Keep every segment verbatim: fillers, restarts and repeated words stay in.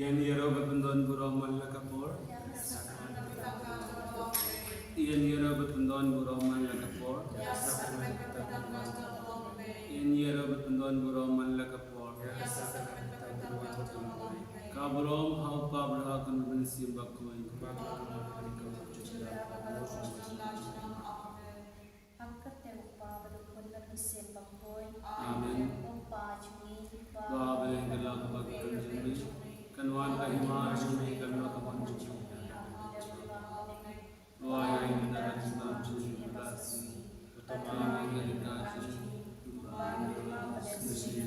Ïa ngi ruh ba pyndon burom man la ka por. Ïa ngi ruh ba pyndon burom man la ka por. Ïa ngi ruh ba pyndon burom man la ka por. Ka burom ha u Kpa bad ha u Khun bad ha u Mynsiem Bakhuid. Ha ka kyrteng u Kpa bad u Khun bad u Mynsiem Bakhuid. Amen. Ko Kpa jong ngi, Kpa ba ha ka la ka bak ka jong ngi, kan wan ka hima jong ngi, kan wan ka mon jong ngi. Amen. Wan ka hima jong ngi, kan wan ka mon jong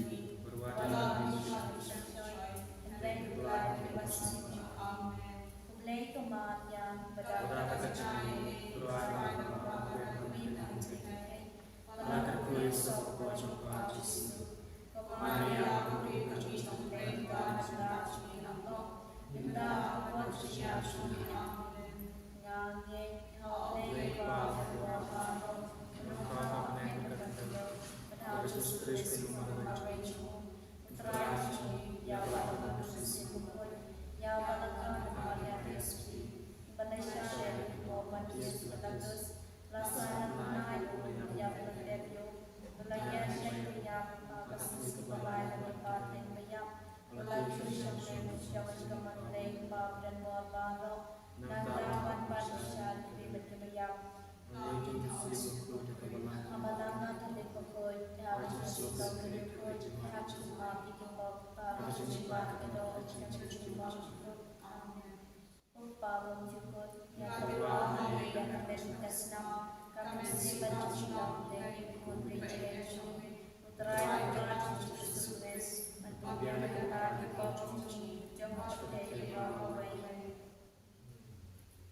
ngi. Amen. Khublei ko Maria, ba da ka jingïaid, Trai, ba da ka jingïaid, ba da ka jingïaid, ba da ka jingïaid, ko Maria, ko Maria, ko Maria, Amen. Nga ngeit ha U Blei Kpa, Kpa baroh, ha U Jisu Khrist, U Trai jong ngi, ïa ba la ka Mynsiem Bakhuid, ïa ba la ka Maria Theisotti, ba la shah ïa ki paw ban ïa ki Pilatus, la sah na bnai, ïa ba la dep ïoh, ba la ïaid sha ki ïap ha ka sngi kaba lai, la dep ba dep ba ïap, ba la ju shong lem sha ka mat U Blei Kpa ba don bor baroh, nangta ban pan shisha ïa ki bymman kiba ïap. Haba la nga Katholik bakhuid, ha ka jingshitom bakhuid, ha ka jingmap ïa ki pop, ha ka jingmap ïa ka doh, ha ka jingmap ïa ki pop. Amen. Ko Kpa bymjukut, nga tyrwa ha me ïa ka met ka snam, ka mynsiem bad ka jinglong U Blei U Khun ba ïeit jong ngi, U Trai, U Trai jong ngi U Jisu Khrist, ban pynbiang na ka bynta ki pop jong ngi, jong ka pyrthei baroh kawei.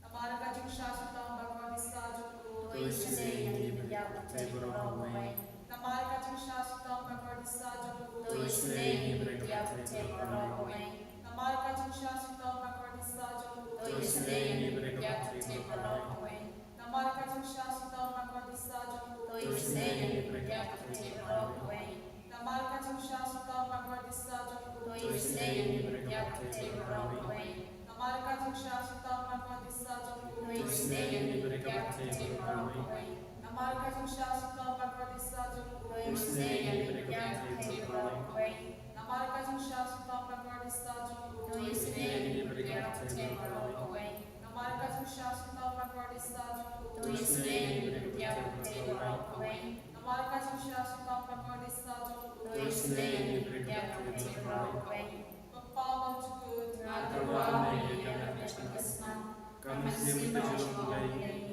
Namar ka jingshah shitom bakordit satia jong u, to isynei ïa ngi bad ïa ka pyrthei baroh kawei. Namar ka jingshah shitom bakordit satia jong u, to isynei ïa ngi bad ïa ka pyrthei baroh kawei. Namar ka jingshah shitom bakordit satia jong u, to isynei ïa ngi bad ïa ka pyrthei baroh kawei. Namar ka jingshah shitom bakordit satia jong u, to isynei ïa ngi bad ïa ka pyrthei baroh kawei. Namar ka jingshah shitom bakordit satia jong u, to isynei ïa ngi bad ïa ka pyrthei baroh kawei. Namar ka jingshah shitom bakordit satia jong u, to isynei ïa ngi bad ïa ka pyrthei baroh kawei. Namar ka jingshah shitom bakordit satia jong u, to isynei ïa ngi bad ïa ka pyrthei baroh kawei. Namar ka jingshah shitom bakordit satia jong u, to isynei ïa ngi bad ïa ka pyrthei baroh kawei. Namar ka jingshah shitom bakordit satia jong u, to isynei ïa ngi bad ïa ka pyrthei baroh kawei. Namar ka jingshah shitom bakordit satia jong u, to isynei ïa ngi bad ïa ka pyrthei baroh kawei. Ko Kpa bymjukut, nga tyrwa ha me ïa ka met ka snam, ka mynsiem bad ka jinglong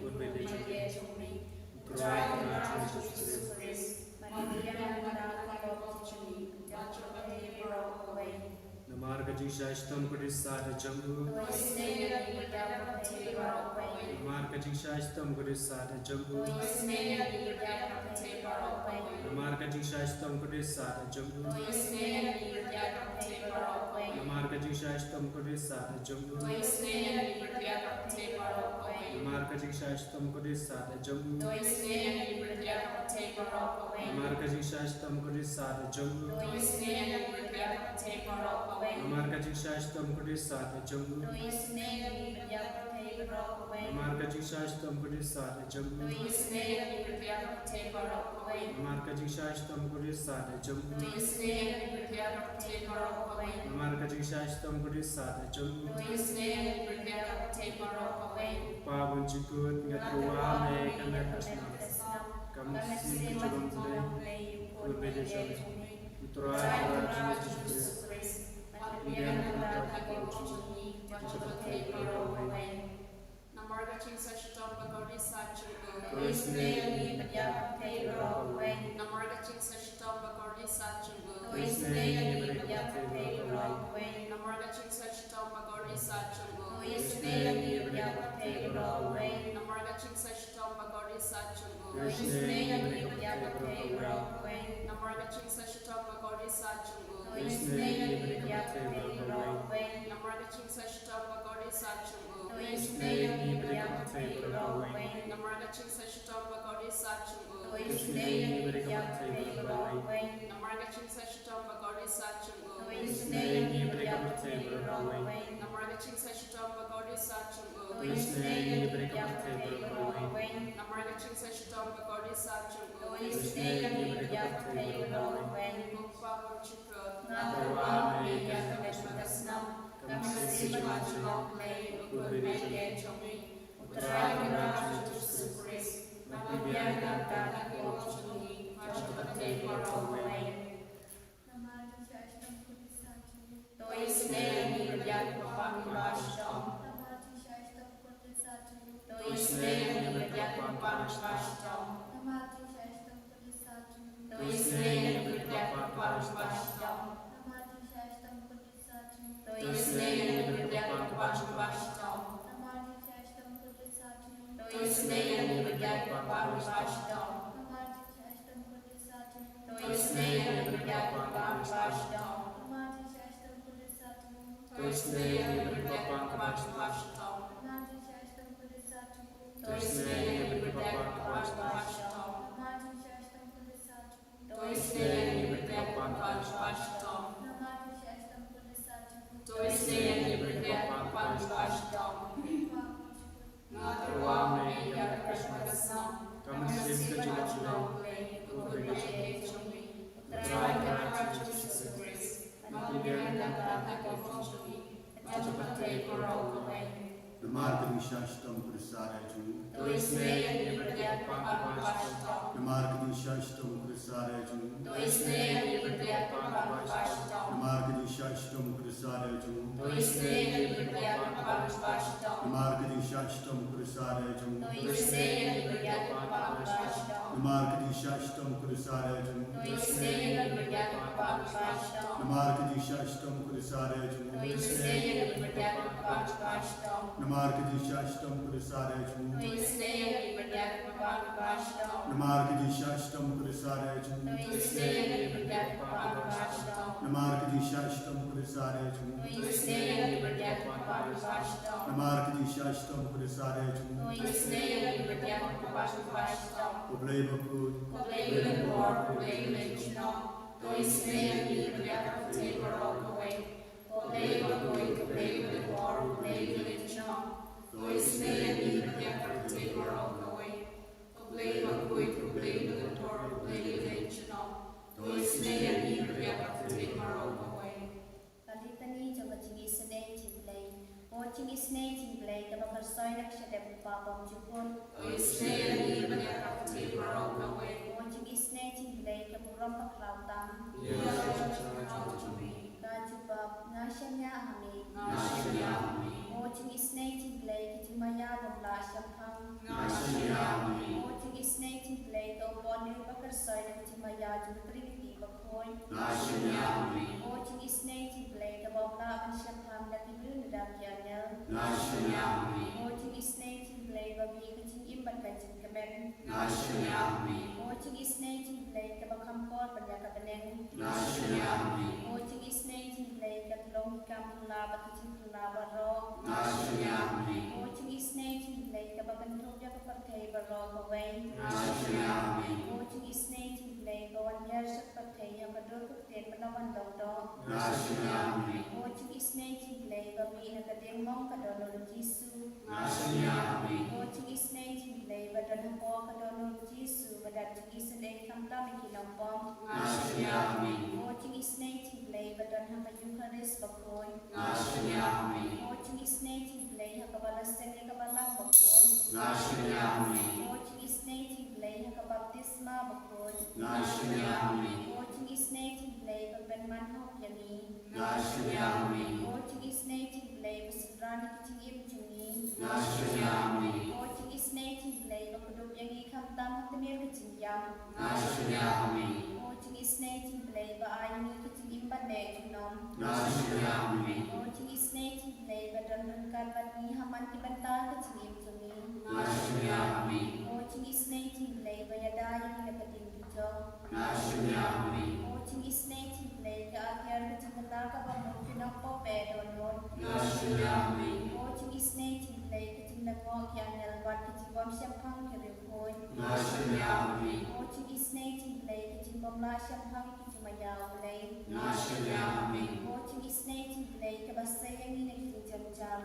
U Blei U Khun ba ïeit jong ngi, U Trai, U Trai jong ngi U Jisu Khrist, ban pynbiang na ka bynta ki pop jong ngi, jong ka pyrthei baroh kawei. Namar ka jingshah shitom bakordit satia jong u, to isynei ïa ngi bad ïa ka pyrthei baroh kawei. Namar ka jingshah shitom bakordit satia jong u, to isynei ïa ngi bad ïa ka pyrthei baroh kawei. Namar ka jingshah shitom bakordit satia jong u, to isynei ïa ngi bad ïa ka pyrthei baroh kawei. Namar ka jingshah shitom bakordit satia jong u, to isynei ïa ngi bad ïa ka pyrthei baroh kawei. Namar ka jingshah shitom bakordit satia jong u, to isynei ïa ngi bad ïa ka pyrthei baroh kawei. Namar ka jingshah shitom bakordit satia jong u, to isynei ïa ngi bad ïa ka pyrthei baroh kawei. Namar ka jingshah shitom bakordit satia jong u, to isynei ïa ngi bad ïa ka pyrthei baroh kawei. Namar ka jingshah shitom bakordit satia jong u, to isynei ïa ngi bad ïa ka pyrthei baroh kawei. Namar ka jingshah shitom bakordit satia jong u, to isynei ïa ngi bad ïa ka pyrthei baroh kawei. Namar ka jingshah shitom bakordit satia jong u, to isynei ïa ngi bad ïa ka pyrthei baroh kawei. Ko Kpa bymjukut, nga tyrwa ha me ïa ka met ka snam, ka mynsiem ka jinglong U Blei U Khun ba ïeit jong ngi, U Trai, U Trai jong ngi U Jisu Khrist, ban pynbiang na ka bynta ki pop jong ngi, jong ka pyrthei baroh kawei. Namar ka jingshah shitom bakordit satia jong u, to isynei ïa ngi bad ïa ka pyrthei baroh kawei. Namar ka jingshah shitom bakordit satia jong u, to isynei ïa ngi bad ïa ka pyrthei baroh kawei. Namar ka jingshah shitom bakordit satia jong u, to isynei ïa ngi bad ïa ka pyrthei baroh kawei. Namar ka jingshah shitom bakordit satia jong u, to isynei ïa ngi bad ïa ka pyrthei baroh kawei. Namar ka jingshah shitom bakordit satia jong u, to isynei ïa ngi bad ïa ka pyrthei baroh kawei. Namar ka jingshah shitom bakordit satia jong u, to isynei ïa ngi bad ïa ka pyrthei baroh kawei. Namar ka jingshah shitom bakordit satia jong u, to isynei ïa ngi bad ïa ka pyrthei baroh kawei. Namar ka jingshah shitom bakordit satia jong u, to isynei ïa ngi bad ïa ka pyrthei baroh Namar ka jingsai shitom ba kordit sat jong u. To isynei ïa ngi bad ïa ka pyrthei baroh kawei. Namar ka jingsai shitom ba kordit sat jong u. To isynei ïa ngi bad ïa ka pyrthei baroh kawei. Ko Kpa ba ha ka jingkut. Nga tyrwa ha me ïa ka met bad ka snam. Ka mynsiem jong U Blei u khun baieit jong ngi, U Trai Kynrad jong ngi Jisu Khrist, ban pynbiang ïa ka bynta ki hok jong ngi ha ka pyrthei baroh kawei. Namar ka jingsai shitom ba kordit sat jong u. To isynei ïa ngi bad ïa ka kyrpad kaba shitom. Namar ka jingsai shitom ba kordit sat jong u. To isynei ïa ngi bad ïa ka kyrpad kaba shitom. Namar ka jingsai shitom ba kordit sat jong u. To isynei ïa ngi bad ïa ka kyrpad kaba shitom. Namar ka jingsai shitom ba kordit sat jong u. To isynei ïa ngi bad ïa ka kyrpad kaba shitom. Namar ka jingsai shitom ba kordit sat jong u. To isynei ïa ngi bad ïa ka kyrpad kaba shitom. Namar ka jingsai shitom ba kordit sat jong u. To isynei ïa ngi bad ïa ka kyrpad kaba shitom. Namar ka jingsai shitom ba kordit sat jong u. To isynei ïa ngi bad ïa ka kyrpad kaba shitom. Namar ka jingsai shitom ba kordit sat jong u. To isynei ïa ngi bad ïa ka kyrpad kaba shitom. Namar ka jingsai shitom ba kordit sat jong u. To isynei ïa ngi bad ïa ka kyrpad kaba shitom. Namar ka jingsai shitom ba kordit sat jong u. To isynei ïa ngi bad ïa ka kyrpad kaba shitom. Nga tyrwa ha me ïa ka met bad ka snam. Ka mynsiem ka jong U Blei u khun baieit jong ngi, U Trai Kynrad jong ngi Jisu Khrist, ban pynbiang ïa ka bynta ki hok jong ngi ha ka pyrthei baroh kawei. Namar ka jingsai shitom ba kordit sat jong u. To isynei ïa ngi bad ïa ka kyrpad kaba shitom. Namar ka jingsai shitom ba kordit sat jong u. To isynei ïa ngi bad ïa ka kyrpad kaba shitom. Namar ka jingsai shitom ba kordit sat jong u. To isynei ïa ngi bad ïa ka kyrpad kaba shitom. Namar ka jingsai shitom ba kordit sat jong u. To isynei ïa ngi bad ïa ka kyrpad kaba shitom. Namar ka jingsai shitom ba kordit sat jong u. To isynei ïa ngi bad ïa ka kyrpad kaba shitom. Namar ka jingsai shitom ba kordit sat jong u. To isynei ïa ngi bad ïa ka kyrpad kaba shitom. Namar ka jingsai shitom ba kordit sat jong u. To isynei ïa ngi bad ïa ka kyrpad kaba shitom. Namar ka jingsai shitom ba kordit sat jong u. To isynei ïa ngi bad ïa ka kyrpad kaba shitom. Namar ka jingsai shitom ba kordit sat jong u. To isynei ïa ngi bad ïa ka kyrpad kaba shitom. Namar ka jingsai shitom ba kordit sat jong u. To isynei ïa ngi bad ïa ka kyrpad kaba shitom. Ko Blei bakhuid, ko Blei u lyngbor, ko Blei u lyngjnong, to isynei ïa ngi bad ïa ka pyrthei baroh kawei. Ko Blei bakhuid, ko Blei u lyngbor, ko Blei u lyngjnong, to isynei ïa ngi bad ïa ka pyrthei baroh kawei. Ko Blei bakhuid, ko Blei u lyngbor, ko Blei u lyngjnong, to isynei ïa ngi bad ïa ka pyrthei baroh kawei. Ka Litani jong ka jingisynei jong U Blei. Ko jingisynei jong U Blei kaba kyrshoi na ka shadem u Kpa bymjukut, to isynei ïa ngi bad ïa ka pyrthei baroh kawei. Ko jingisynei jong U Blei ka burom bakhraw tam, ïa ka jingkyrkhu jong ngi. Ka jubab: Nga shaniah ha me. Nga shaniah ha me. Ko jingisynei jong U Blei ka jingmaïa bym lah shemphang, nga shaniah ha me. Ko jingisynei jong U Blei ka u bor ne uba kyrshoi na ka jingmaïa jong ka Trinity bakhuid, nga shaniah ha me. Ko jingisynei jong U Blei kaba ym lah ban shemphang da ki briew ne da ki angel, nga shaniah ha me. Ko jingisynei jong U Blei ba mih ka jingim bad ka jingkmen, nga shaniah ha me. Ko jingisynei jong U Blei kaba kham kor ban ïa ka bneng, nga shaniah ha me. Ko jingisynei jong U Blei ka long ki kam phylla bad ki jingphylla baroh, nga shaniah ha me. Ko jingisynei jong U Blei kaba kynthup ïa ka pyrthei baroh kawei, nga shaniah ha me. Ko jingisynei jong U Blei ba wan hiar sha ka pyrthei ha ka dur ka ktien ba la wan long doh, nga shaniah ha me. Ko jingisynei jong U Blei ba mih na ka diengmong ka dohnud u Jisu, nga shaniah ha me. Ko jingisynei jong U Blei ba don hapoh ka dohnud u Jisu ba dap jingisynei khamtam ïa ki nongpop, nga shaniah ha me. Ko jingisynei jong U Blei ba don ha ka Eukharist bakhuid, nga shaniah ha me. Ko jingisynei jong U Blei ha kaba la seng ïa ka Balang bakhuid, nga shaniah ha me. Ko jingisynei jong U Blei ha ka baptisma bakhuid, nga shaniah ha me. Ko jingisynei jong U Blei ba pynman hok ïa ngi, nga shaniah ha me. Ko jingisynei jong U Blei ba synran ïa ka jingim jong ngi, nga shaniah ha me. Ko jingisynei jong U Blei ba kdup ïa ngi khamtam ha tmier ka jingïap, nga shaniah ha me. Ko jingisynei jong U Blei ba ai ïa ngi ka jingim ban neh junom, nga shaniah ha me. Ko jingisynei jong U Blei ba don ryngkat bad ngi ha man ki bynta ka jingim jong ngi, nga shaniah ha me. Ko jingisynei jong U Blei ba ïada ïa ngi na ka ding ki jong, nga shaniah ha me. Ko jingisynei jong U Blei ka atiar ka jingkylla kaba mut ki nongpop ba dohnud, nga shaniah ha me. Ko jingisynei jong U Blei ka jinglyngngoh ki angel bad ka jingbymshemphang ki riewkhuid, nga shaniah ha me. Ko jingisynei jong U Blei ka jingbymlah shemphang ki jingmaïa U Blei, nga shaniah ha me. Ko jingisynei jong U Blei kaba sei ïa ngi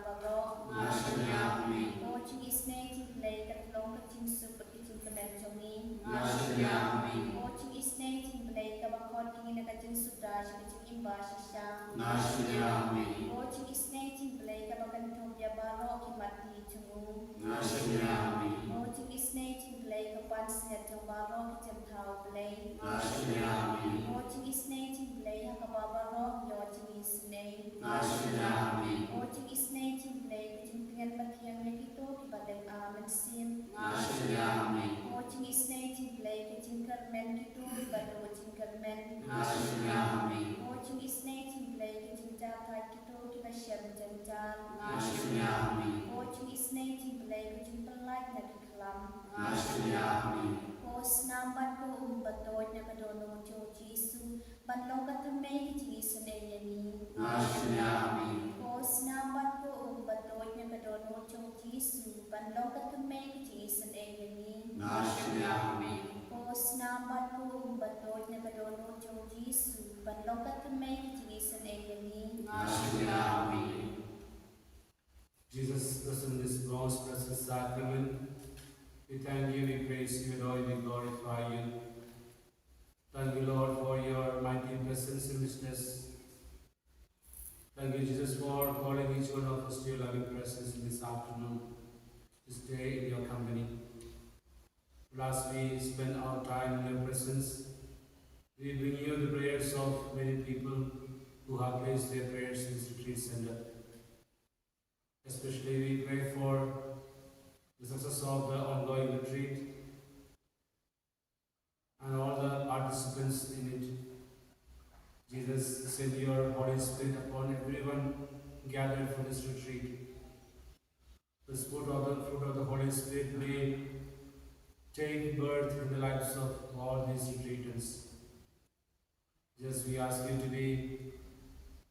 baroh. Nga shim ïa mi. Ko jingisynei jong U Blei, ka long ka jingsuk bad ka jingkmen jong ngi. Nga shim ïa mi. Ko jingisynei jong U Blei, kaba khot ïa ngi na ka jingsuda sha ka jingim ba shisha. Nga shim ïa mi. Ko jingisynei jong U Blei, kaba kynthup ïa baroh ki mat ki jong u. Nga shim ïa mi. Ko jingisynei jong U Blei, ka pansngiat jong baroh ki jingthaw Blei. Nga shim ïa mi. Ko jingisynei jong U Blei, ha kaba baroh ngi ïoh jingisynei. Nga shim ïa mi. Ko jingisynei jong U Blei, ka jingpynïaid pathiang ïa kito kiba dang ïa mynsiem. Nga shim ïa mi. Ko jingisynei jong U Blei, ka jingkyrmen kito kiba duh jingkyrmen. Nga shim ïa mi. Ko jingisynei jong U Blei, ka jingjahthait kito kiba shem jynjar. Nga shim ïa mi. Ko jingisynei jong U Blei, ka jingpyllait na ki khlam. Nga shim ïa mi. Ko snam bad ko um ba toit na ka dohnud jong U Jisu, ban long ka thymmei ka jingisynei ïa ngi. Nga shim ïa mi. Ko snam bad ko um ba toit na ka dohnud jong U Jisu, ban long ka thymmei ka jingisynei ïa ngi. Nga shim ïa mi. Ko snam bad ko um ba toit na ka dohnud jong U Jisu, ban long ka thymmei ka jingisynei ïa ngi. Nga shim ïa mi. Jesus, present in this most precious sacrament, we thank you, we praise you, adore you, we glorify you. Thank you, Lord, for your mighty presence in this place. Thank you, Jesus, for calling each one of us to your loving presence in this afternoon, this day in your company. Lord, as we spend our time in your presence, we bring you the prayers of many people who have placed their prayers in this retreat center. Especially, we pray for the success of the ongoing retreat and all the participants in it. Jesus, send your Holy Spirit upon everyone gathered for this retreat. The fruit of the, fruit of the Holy Spirit may take birth in the lives of all these retreatants. Jesus, we ask you to be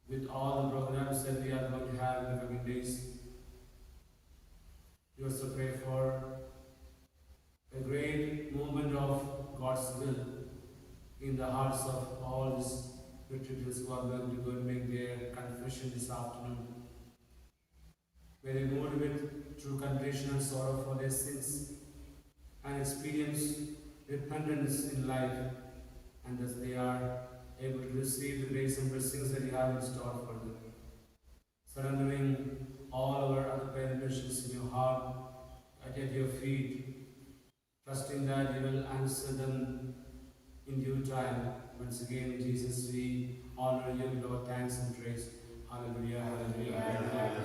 with all the programs that we are going to have in the coming days. We also pray for a great movement of God's will in the hearts of all these retreatants who are going to go and make their confession this afternoon. May they move with true contrition and sorrow for their sins and experience repentance in life, and thus they are able to receive the grace and blessings that you have in store for them. Surrendering all our other prayer intentions in your heart, at, at your feet, trusting that you will answer them in due time. Once again, Jesus, we honor you with our thanks and praise. Hallelujah, hallelujah, hallelujah.